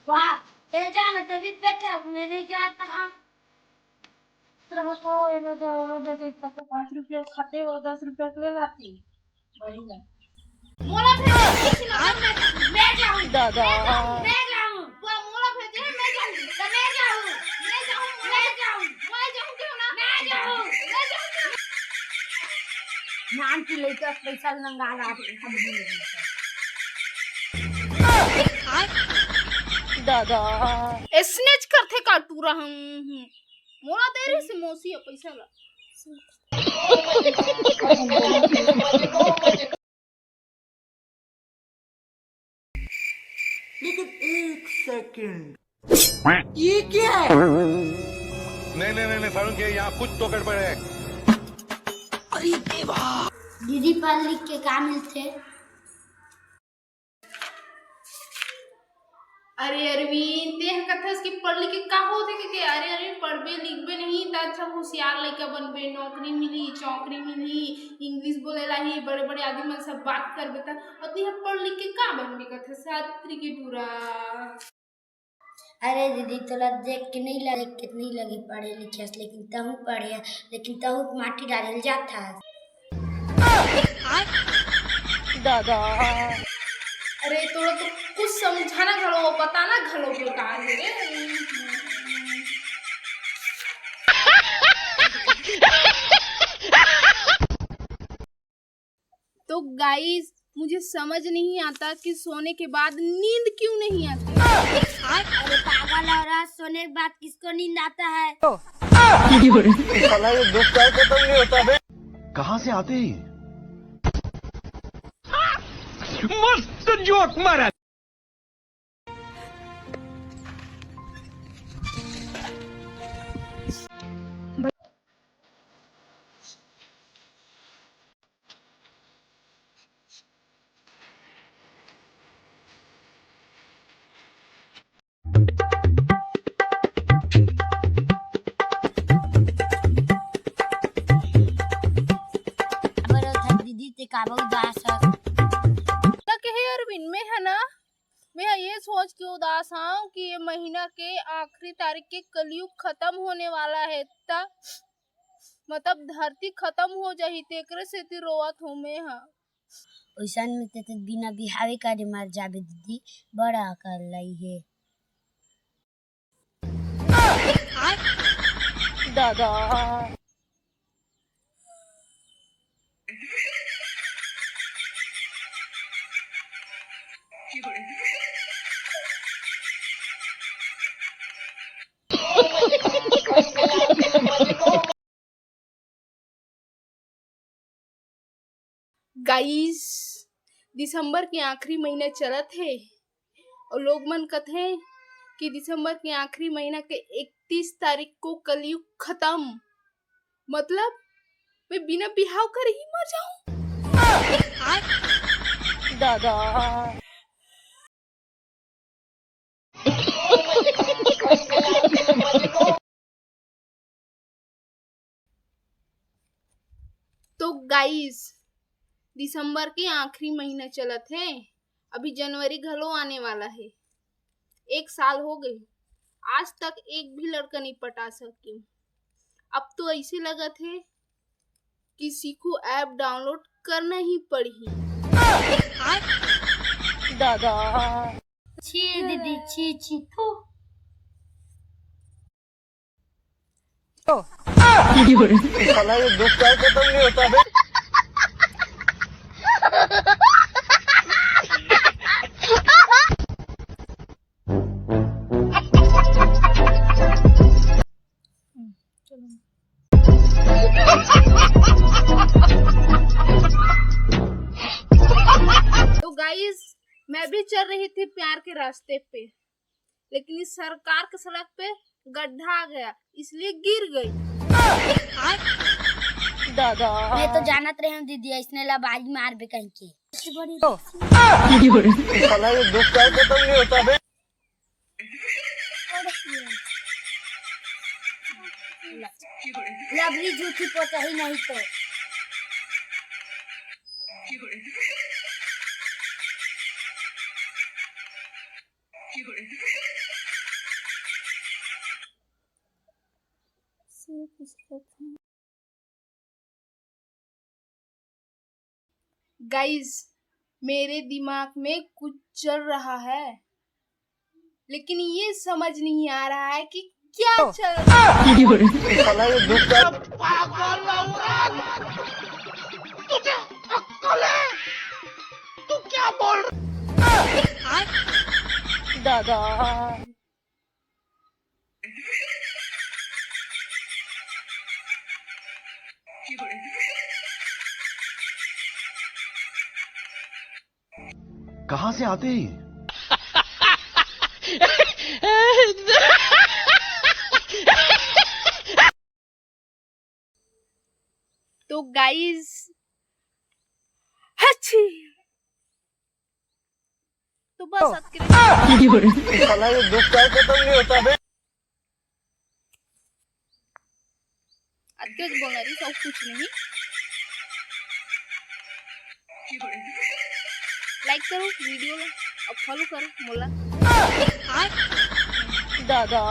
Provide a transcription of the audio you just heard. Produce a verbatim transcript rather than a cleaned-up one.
वाह, तेरे जाना तभी बैठा, मेरे क्या था? पाँच रुपया खाते हो, दस रुपया के ले लाती। बढ़िया। मोला भेजे, मैं जाऊँ। दादा। मैं जाऊँ, मैं जाऊँ। वो मोला भेजे, मैं जाऊँ। तो मैं जाऊँ, मैं जाऊँ, मैं जाऊँ। मैं जाऊँ क्यों ना? मैं जाऊँ, मैं जाऊँ क्यों? नाम की लइका पैसा नंगा रहा है। दादा। स्नेच करथे का टूरा हम। मोला दे रही से मौसी ह पैसा ला। लेकिन एक सेकंड। ये क्या है? नहीं, नहीं, नहीं, नहीं, सारुण के यहाँ कुछ तो गड़बड़ है। अरे देवा। दीदी, पढ़ लिख के का मिलथे? अरे अरविंद, तें ह कथस कि पढ़ लिख के का होथे कहिके? अरे अरविंद, पढ़बे लिखबे नहीं त अच्छा होशियार लइका बनबे, नौकरी मिलही, चौकरी मिलही, इंग्लिश बोले लाही, बड़े बड़े आदमी मन से बात करबे त। अउ तें ह पढ़ लिख के का बनबे कथस? सात्री के टूरा। अरे दीदी, तोला देख के नहीं लगे, देख के नहीं लगे पढ़े लिखे हस, लेकिन तहूँ पढ़े हस, लेकिन तहूँ माटी डाले ल जात हस। दादा। अरे तोला तो कुछ समझाना घलो, बताना घलो बेकार हे रे। तो गाइस, मुझे समझ नहीं आता कि सोने के बाद नींद क्यों नहीं आती। अरे पागल औरत, सोने के बाद किसको नींद आता है? साला ये दुख का खत्म नहीं होता बे। कहाँ से आते हैं ये? मस्त जोक मारा। अबर ओ दीदी ते काबर उदास हस? त कहे अरविंद, मैं ह ना, मैं ह ये सोच के उदास हूँ कि ये महीना के आखिरी तारीख के कलयुग खत्म होने वाला है, त मतलब धरती खत्म हो जाही, तेकरे सेती रोवत हूँ मैं ह। ओइसन में ते, ते बिना बिहावे करे मर जाबे दीदी, बड़ा अकल लई हे। दादा। गाइस, दिसंबर के आखिरी महीना चलत हे अउ लोग मन कथे कि दिसंबर के आखिरी महीना के इकतीस तारीख को कलयुग खत्म। मतलब मैं बिना बिहाव करे ही मर जाऊं। दादा। तो गाइस, दिसंबर के आखिरी महीना चलत हे, अभी जनवरी घलो आने वाला हे। एक साल हो गई, आज तक एक भी लड़का नहीं पटा सके। अब तो ऐसे लगत हे कि सीखू ऐप डाउनलोड करना ही पड़ही। दादा। छी दीदी, छी, छी, थू। साला ये दुख का खत्म नहीं होता बे। तो गाइस, मैं भी चल रही थी प्यार के रास्ते पे, लेकिन इस सरकार के सड़क पे गड्ढा आ गया, इसलिए गिर गई। दादा। मैं तो जानत रहे हूँ दीदी, ऐसने ला बाजी मार बे कहीं के। साला ये दुख का खत्म नहीं होता बे। लवली झूठी पोतही नहीं तो। गाइस, मेरे दिमाग में कुछ चल रहा है, लेकिन ये समझ नहीं आ रहा है कि क्या चल रहा है। दादा। कहाँ से आते हैं ये? तो गाइस, हच्छी, तो बस आज के लिए साला ये दुख का खत्म नहीं होता बे। आज के बोलना रही सब कुछ नहीं। लाइक करो वीडियो ला, अब फॉलो करो मोला। दादा।